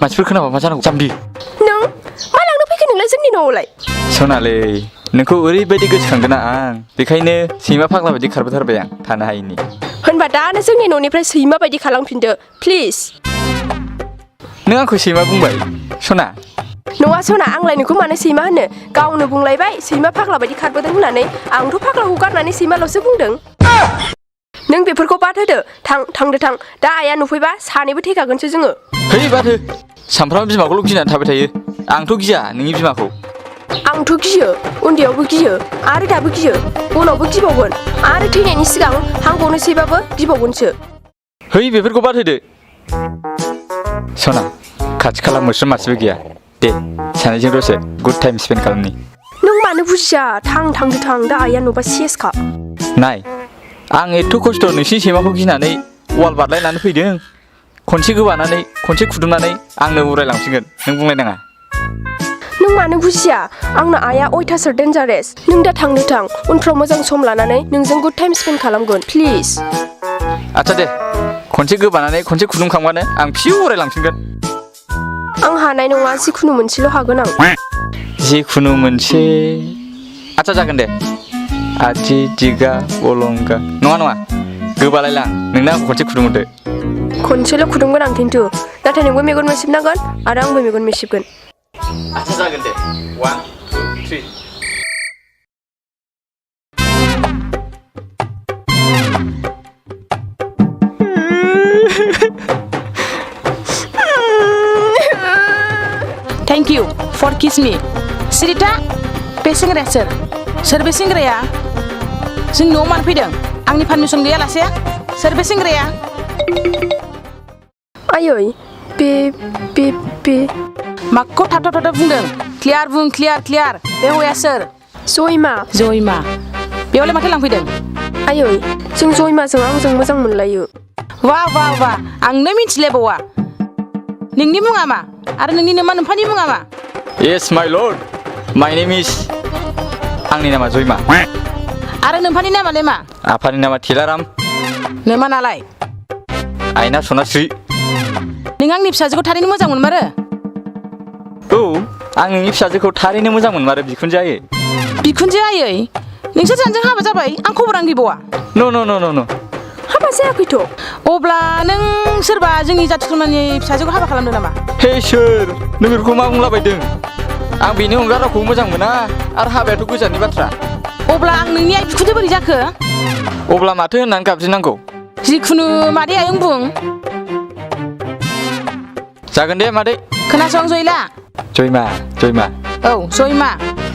मानसिफोर खोनाबा मा जानांगौ जाम्बि नों मा लांनो फैखो नोंलाय जोंनि न'आवलाय सनालै नोंखौ ओरैबायदि गोसोखांदों ना आं बेखायनो सैमा फाग्ला बायदि खारबोथारबाय आं थानो हायैनि होनबा दानो जोंनि न'निफ्राय सैमा बायदि खालामफिनदो प्लिज नों आंखौ सैमा बुंबाय सना नङा सना आंलाय नोंखौ मानो सैमा होनो गावनो बुंलायबाय सैमा फाग्ला बायदि खारबोदों होननानै आंथ' फाग्लाखौ गारनानै सैमाल'सो बुंदों नों बेफोरखौ बाद होदो थांदो दा आइया नुफैबा सानैबो थैखागोनसो जोङो है बाद हो सानफ्रामबो बिमाखौल' गिनानै थाबाय थायो आंथ' गिया नोंनि बिमाखौ आंथ' गियो उन्दैयावबो गियो आरो दाबो गियो उनावबो गिबावगोन आरो थैनायनि सिगां हां गनोसैबाबो गिबावगोनसो है बेफोरखौ बाद होदो सना खाथि खाला मोस्रोम मासेबो गैया दे सानैजों दसे गुड टाइम स्पेन्ड खालामनि नों मानो बुजिया थांदो दा आइया नुबा सेसखा नाय आं एथ' खस्थ' नोंसिनि सैमाखौ गिनानै वाल बारलायनानै फैदों खनसे गोबानानै खनसे खुदुमनानै आंनो उरायलांफिनगोन नों बुंलायनाङा नों मानो बुजिया आंनो आइया अयथासार डेन्जारेस नों दा थां उनफ्राव मोजां सम लानानै नोंजों गुड टाइम स्पेन्ड खालामगोन प्लिज आच्छा दे खनसे गोबानानै खनसे खुदुमखांबानो आं फिउ उरायलांफिनगोन आं हानाय नङा जिखुनु मोनसेल' हागोन आं जिखुनु मोनसे आच्छा जागोन दे आथि दिगा अलंगा नङा गोबालायलां नोंनो आंखौ खनसे खुदुमहरदो खनसेल' खुदुमगोन आं खिन्थु नाथाय नोंबो मेगन मेसेबनांगोन आरो आंबो मेगन मेसेबगोन आच्छा जागोन दे 1 2 3 Thank you for kiss me. Sirita, बे सेंग्राया सोर बे सेंग्राया जोंनि न'आव मानो फैदों आंनि पारमिसन गैयालासे सोर बे सेंग्राया आयै बे माखौ थाबथाब बुंदों क्लियार बुं क्लियार बे हौवाया सोर जयमा बेयावलाय माथो लांफैदों आयै जों जयमाजों आंजों मोजां मोनलायो वाह आंनो मिथिलायबावा नोंनि मुङा मा आरो नोंनि नोम्फानि मुङा मा Yes my lord my name is आंनि नामा जयमा आरो नोम्फानि नामालाय मा आफानि नामा थिलाराम नोमा नालाय आइना सनास्रि नों आंनि फिसाजोखौ थारैनो मोजां मोनमारो औ आं नोंनि फिसाजोखौ थारैनो मोजां मोनमारो बिखुनजो आयै नोंसोर सानैजों हाबा जाबाय आं खबरानो गैबावा न हाबा जायाखैथ' अब्ला नों सोरबा जोंनि जाथि खुरमानि फिसाजोखौ हाबा खालामदों नामा हे सोर नों बेफोरखौ मा बुंलाबायदों आं बेनि अनगा रावखौबो मोजां मोना आरो हाबायाथ' गोजाननि बाथ्रा अब्ला आं नोंनि आइ बिखुनजो बोरै जाखो अब्ला माथो होननानै गाबज्रिनांगौ जिखुनु मादै आयं बुं जागोन दे मादै खोनासं जयला जयमा औ जयमा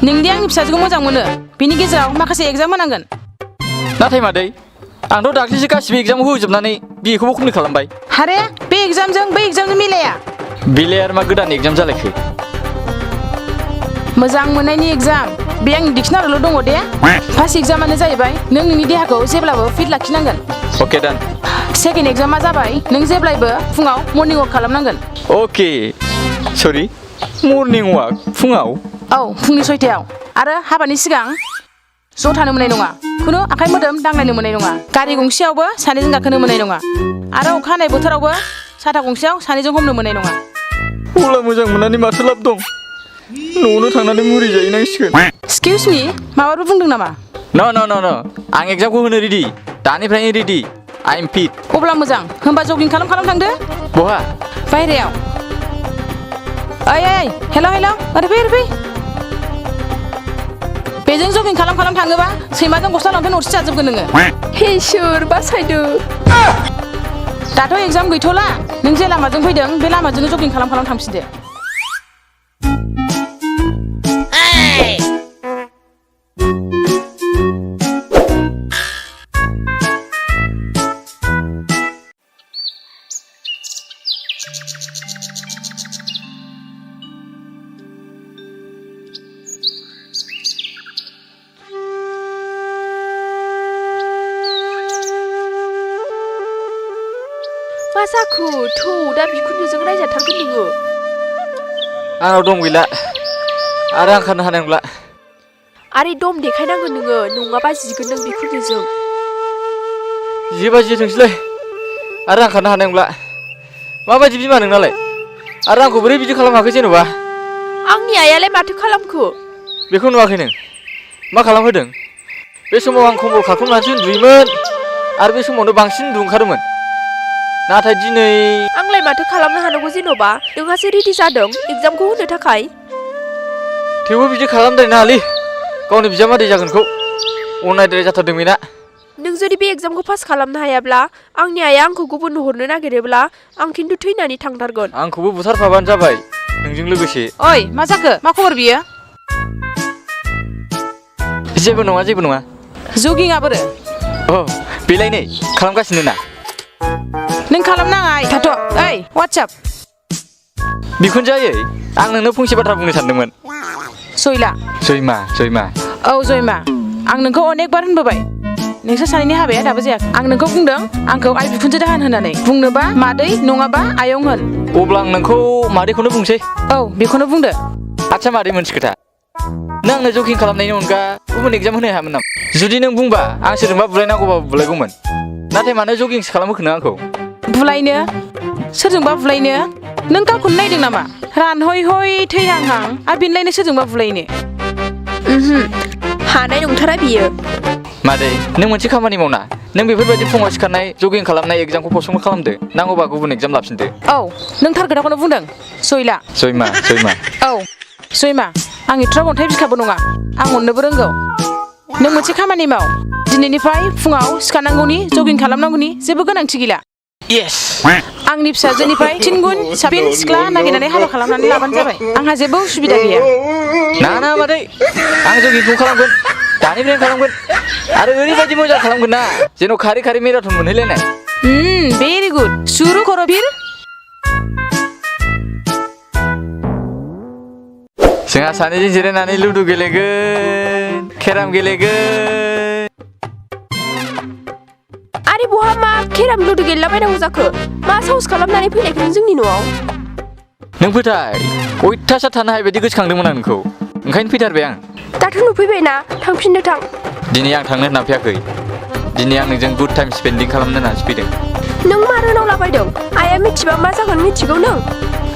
नोंदि आंनि फिसाजोखौ मोजां मोनो बिनि गेजेराव माखासे एगजाम होनांगोन नाथाय मादै आंथ' दाख्लैसो गासिबो एगजामखौ होजोबनानै बिएखौबो कमप्लिट खालामबाय हारे बे एगजामजों बै एगजामजों मिलाया आरो मा गोदान एगजाम जालायखो मोजां मोननायनि एगजाम बे आंनि डिक्सनारियावल' दङ दे फार्स्ट एगजामानो जाहैबाय नों नोंनि देहाखौ जेब्लाबो फिट लाखिनांगोन अके दान सेकेन्ड एगजामा जाबाय नों जेब्लायबो फुङाव मर्निं वाक खालामनांगोन अके सरि मर्निं वाक फुङाव औ फुंनि 6टायाव आरो हाबानि सिगां ज' थानो मोननाय नङा खुनु आखाइ मोदोम दांलायनो मोननाय नङा गारि गंसेयावबो सानैजों गाखोनो मोननाय नङा आरो अखा हानाय बोथोरावबो साथा गंसेयाव सानैजों हमनो मोननाय नङा अब्ला मोजां मोननानै माथो लाब दं न'आवनो थांनानै मुरि जाहैनांसिगोन एक्सकिउज मी माबाफोर बुंदों नामा न आं एगजामखौ होनो रेडि दानिफ्रायनो रेडि आइ एम फिट अब्ला मोजां होमबा जगिं खालाम थांदो बहा बायहेरायाव ओइ हेल' ओरै फै बेजों जगिं खालाम थाङोबा सैमाजों गस्ला लंपेन्ट अरसि जाजोबगोन नोङो हे सोर बासायदो दाथ' एगजाम गैथ'ला नों जे लामाजों फैदों बे लामाजोंनो जगिं खालाम थांफिनदो मा जाखो थौ दा बिखुनजोजों रायजाथारगोन नोङो आंनाव दम गैला आरो आं खारनो हानाय नंला आरे दम देखायनांगोन नोङो नङाबा जिगोन नों बिखुनजोजों जिबा जि थोंसैलाय आरो आं खारनो हानाय नंला माबायदि बिमा नोंनालाय आरो आंखौ बोरै बिदि खालामाखै जेन'बा आंनि आइयालाय माथो खालामखो बेखौ नुवाखै नों मा खालामहोदों बे समाव आं कम्बल खारखुमनानैसो उन्दुयोमोन आरो बे समावनो बांसिन उन्दु ओंखारोमोन नाथाय दिनै आंलाय माथो खालामनो हानांगौ जेन'बा नोंहासो रेडि जादों एग्जामखौ होनो थाखाय थेवबो बिदि खालामद्राय नाङालै गावनि बिजामादै जागोनखौ अनायद्राय जाथारदों बेना नों जुदि बे एग्जामखौ पास खालामनो हायाब्ला आंनि आइया आंखौ गुबुननो हरनो नागिरोब्ला आं खिन्थु थैनानै थांथारगोन आंखौबो बुथारफाबानो जाबाय नोंजों लोगोसे ओइ मा जाखो मा खबर बियो जेबो नङा जगिंआ बोरो अ बेलाय नै खालामगासिनो ना नों खालामनाङा थाथ' ओइ वाट्सआप बिखुनजोयै आं नोंनो फंसे बाथ्रा बुंनो सानदोंमोन सयला जयमा औ जयमा आं नोंखौ अनेक बार होनबोबाय नोंसोर सानैनि हाबाया दाबो जायाखै आं नोंखौ बुंदों आंखौ आइ बिखुनजो दाहोन होननानै बुंनोबा मादै नङाबा आयं होन अब्ला आं नोंखौ मादैखौनो बुंसै औ बेखौनो बुंदो आच्छा मादै मोनसे खोथा नों आंनो जगिं खालामनायनि अनगा गुबुन एग्जाम होनो हायामोन नामा जुदि नों बुंबा आं सोरजोंबा बुलायनांगौबाबो बुलायगौमोन नाथाय मानो जगिंसो खालामहोखो नों आंखौ बुलायनो सोरजोंबा बुलायनो नों गावखौनो नायदों नामा रानहय थैहांहां आरो बेनलायनो सोरजोंबा बुलायनो हानाय नंथारा बियो मादै नों मोनसे खामानि मावना नों बेफोरबायदि फुङाव सिखारनाय जगिं खालामनाय एग्जामखौ पस्टपन खालामदो नांगौबा गुबुन एग्जाम लाफिनदो औ नों थार खोथाखौनो बुंदों सयला जयमा औ जयमा आं एथ'राब अन्थाइ बिखाबो नङा आं अननोबो रोंगौ नों मोनसे खामानि माव दिनैनिफ्राय फुङाव सिखारनांगौनि जगिं खालामनांगौनि जेबो गोनांथि गैला येस आंनि फिसाजोनिफ्राय 3 गुन साबसिन सिख्ला नागिरनानै हाबा खालामनानै लाबानो जाबाय आंहा जेबो उसुबिदा गैया ना मादै आं जगिंखौ खालामगोन दानिफ्रायनो खालामगोन आरो ओरैबायदि मोजां खालामगोन ना जेन' खारै मेराथन मोनहैलायनाय भेरि गुड सुरु कर' फिर जोंहा सानैजों जिरायनानै लुदु गेलेगोन केराम गेलेगोन आरे बहा मा केराम लुदु गेलेलाबायनांगौ जाखो मा साहस खालामनानै फैनायखौ नों जोंनि न'आव नों फोथाय अयथासार थानो हायै बायदि गोसोखांदोंमोन आं नोंखौ ओंखायनो फैथारबाय आं दाथ' नुफैबायना थांफिननो थां दिनै आं थांनो होनना फैयाखै दिनै आं नोंजों गुड टाइम स्पेन्डिं खालामनो होननासो फैदों नों मा रोनावलाबायदों आइया मिथिबा मा जागोन मिथिगौ नों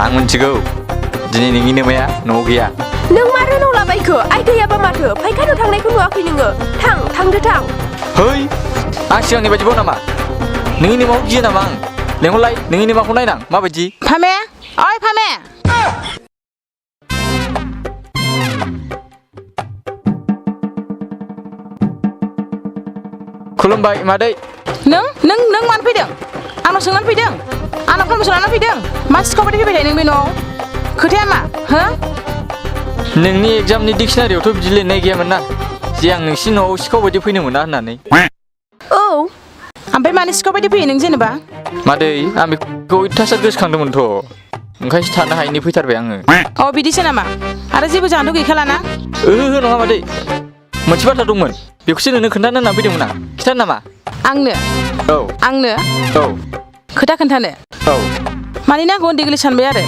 आं मिथिगौ दिनै नोंनि नोमाया न'आव गैया नों मा रोनावलाबायखो आइ गैयाबा माथो फायखानाव थांनायखौ नुवाखै नोङो थांदो है आं सिगांनि बायदिबाव नामा नोंनि नोमाव गियो नामा आं लेंहरलाय नोंनि नोमाखौ नायनां माबायदि फामे ओइ फामे खुलुमबाय मादै नों मानो फैदों आंनाव सोंनानै फैदों आंनाव पारमिसन लानानै फैदों मा सिखाव बायदि फैबाय थायो नों बे न'आव खोथाया मा हो नोंनि एग्जामनि डिक्सनारियावथ' बिदि लिरनाय गैयामोन ना जे आं नोंसिनि न'आव सिखाव बायदि फैनो मोना होननानै औ ओमफ्राय मानो सिखाव बायदि फैयो नों जेनेबा मादै आं बेखौ अयथासार गोसोखांदोंमोनथ' ओंखायसो थानो हायैनि फैथारबाय आङो अ बिदिसो नामा आरो जेबो जाहोनथ' गैखालाना ओहो नङा मादै मोनसे बाथ्रा दंमोन बेखौसो नोंनो खोन्थानो होननानै फैदोंमोन आं खिथानो नामा आंनो औ खोथा खोन्थानो औ मानोना आंखौ उन्दै गोरलै सानबाय आरो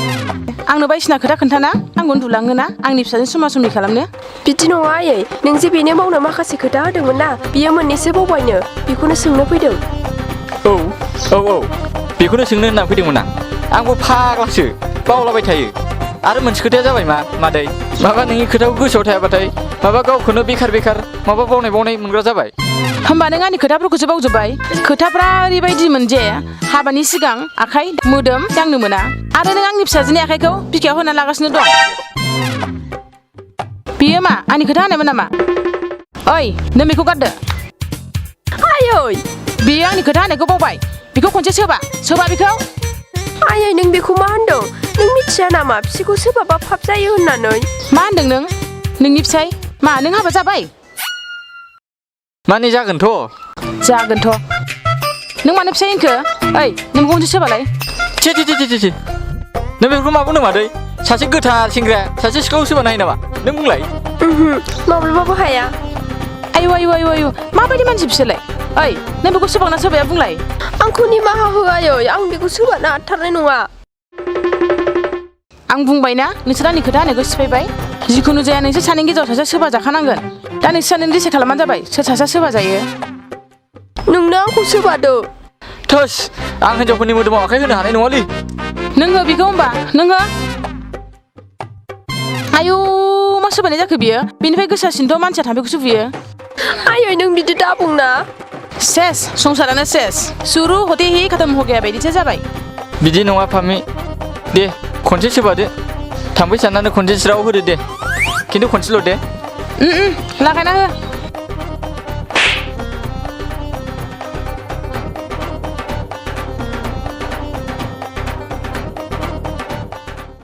आंनो बायदिसिना खोथा खोन्थाना आंखौ उन्दुलाङोना आंनि फिसाजों समा खालामनो बिदि नङा आयै नों जे बेनो मावनो माखासे खोथा होदोंमोन ना बियो मोननैसो बावबायनो बेखौनो सोंनो फैदों औ बेखौनो सोंनो होनना फैदोंमोन आंबो फाग्लासो बावलाबाय थायो आरो मोनसे खोथाया जाबाय मादै माबा नोंनि खोथाखौ गोसोआव थायाबाथाय माबा गावखौनो बेखार माबा बावनाय मोनग्रा जाबाय होमबा नों आंनि खोथाफोरखौसो बावजोब्बाय खोथाफ्रा ओरैबायदिमोन जे हाबानि सिगां आखाइ मोदोम दांनो मोना आरो नों आंनि फिसाजोनि आखाइखौ बिखायाव होना लागासिनो दं बियो मा आंनि खोथा होनायमोन नामा ओइ नों बेखौ गारदो आयै बियो आंनि खोथा होनायखौ बावबाय बेखौ खनसे सोबा बेखौ आयै नों बेखौ मा होनदों नों मिथिया नामा फिसायखौ सोबाबा फाब जायो होननानै मा होनदों नोंनि फिसाय मा नों हाबा जाबाय माने जागोनथ' नों मानो फिसाय होनखो ओइ नों खनसे सोबालाय नों बेफोरखौ मा बुंदों मादै सासे गोथार सेंग्राया सासे सिख्लाखौ सोबानो हायो नामा नों बुंलाय माब्लाबाबो हाया आयु माबायदि मानसि बिसोरलाय ओइ नों बेखौ सोबांना सोबाया बुंलाय आंखौ निमाहा हो आयै आं बेखौ सोबाना हाथारनाय नङा आं बुंबायना नोंसोर आंनि खोथा होनायखौ सिफायबाय जिखुनु जाया नोंसोर सानैनि गेजेराव सासे सोबा जाखानांगोन दा नोंसोर सानैनि डिसाइड खालामबानो जाबाय सोर सासेया सोबा जायो नोंनो आंखौ सोबादो थोस आं हिन्जावफोरनि मोदोमाव आखाइ होनो हानाय नङालै नोङो बेखौ होनबा नोङो आयु मा सोबानाय जाखो बियो बेनिफ्राय गोसासिनथ' मानसिया थाम्फैखौसो बुयो आयै नों बिदि दा बुंना सेस संसारानो सेस सुरु हते हि खतम हो गया बायदिसो जाबाय बिदि नङा फामि दे खनसे सोबादो थाम्फै साननानै खनसे ज्राव होदो दे खिन्थु खनसेल' दे लागायना हो